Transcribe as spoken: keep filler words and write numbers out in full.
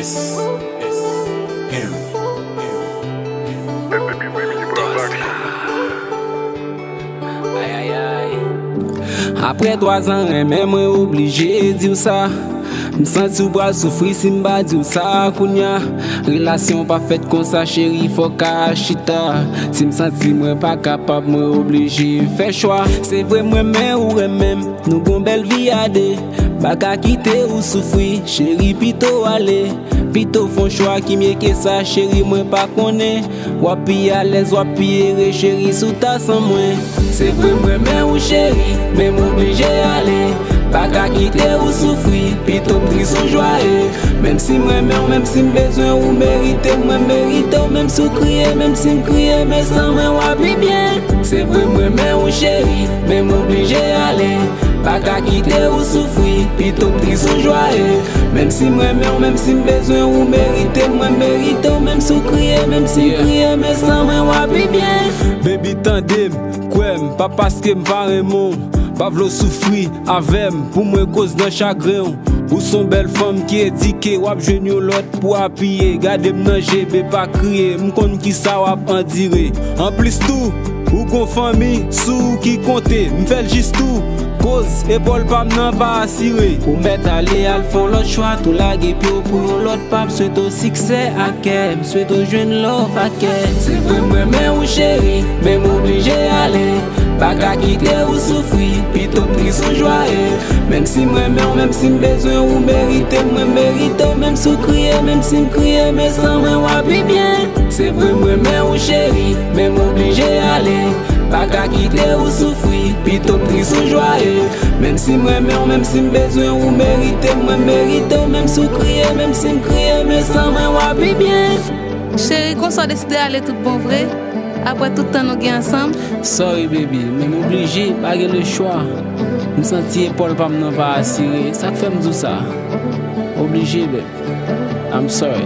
S M. Apre twa zan renmen, mwen oblije di w sa. M santi w pral soufri si m pa di w sa kounya. Relasyon pa fèt konsa, cheri, fòk a chita. Si m santi mwen pa kapab, mwen oblije fè chwa. Se vre, m renmen ou renmen m, nou gon bèl vi a de. Pa ka kite ou soufri, cheri, pito ale. Pito fè yon chwa ki mye ke sa, cheri, mwen pa konnen. W ap pi alèz, w ap pi ere, cheri, si w ta san mwen. Se vre, m renmen ou, cheri, men m oblije ale. Pa ka kite ou soufri, pito m tris ou jwaye. Menm si m renmen w, menm si m bezwen ou, merite m, mwen merite w. Menm si w kriye, menm si m kriye, men san mwen w ap pi byen. Se vre, m renmen ou, cheri, men m oblije ale. Pa ka kite ou soufri, pito m tris ou jwaye. Menm si m renmen w, menm si m bezwen ou, merite m, mwen merite w. Menm si w kriye, menm si m kriye, men san mwen w ap pi byen. Baby, tande m, kwè m, pa paske m pa renmen w, pa vle w soufri avè m, pou mwen koz nan chagren w. Ou s on bèl fanm ki edike, w ap jwenn yon lòt pou apiye. Gade m nan je, be pa kriye, m konn kisa w ap andire. Anplis tou, ou gon fanmi sou ou ki konte. M fè l jis tou, koz epòl pa m nan pa asire. Ou mèt ale, al fè yon lòt chwa, tou lage pye w pou yon lòt pa. M swete w siksè ak kè, m swete w jwenn love ak kè. Se vre, m renmen ou, cheri, men m oblije ale. Pa ka kite ou soufri, pito m tris ou jwaye. Menm si m renmen w, menm si m bezwen ou, merite m, mwen merite w. Menm si w kriye, menm si m kriye, men san mwen w ap pi byen. Se vre, m renmen ou, cheri, men m oblije ale. Pa ka kite ou soufri, pito m tris ou jwaye. Menm si m renmen w, menm si m bezwen ou, merite m, mwen merite w. Menm si w kriye, menm si m kriye, men san mwen w ap pi byen. Cheri, konsa w deside ale tout bon vre? Apre tout tan nou gen ansanm? Sorry, baby, men m oblije, pa gen lechwa. M santi epòl pa m nan pa asire, sa k fè m di w sa. Oblije, babe. I'm sorry.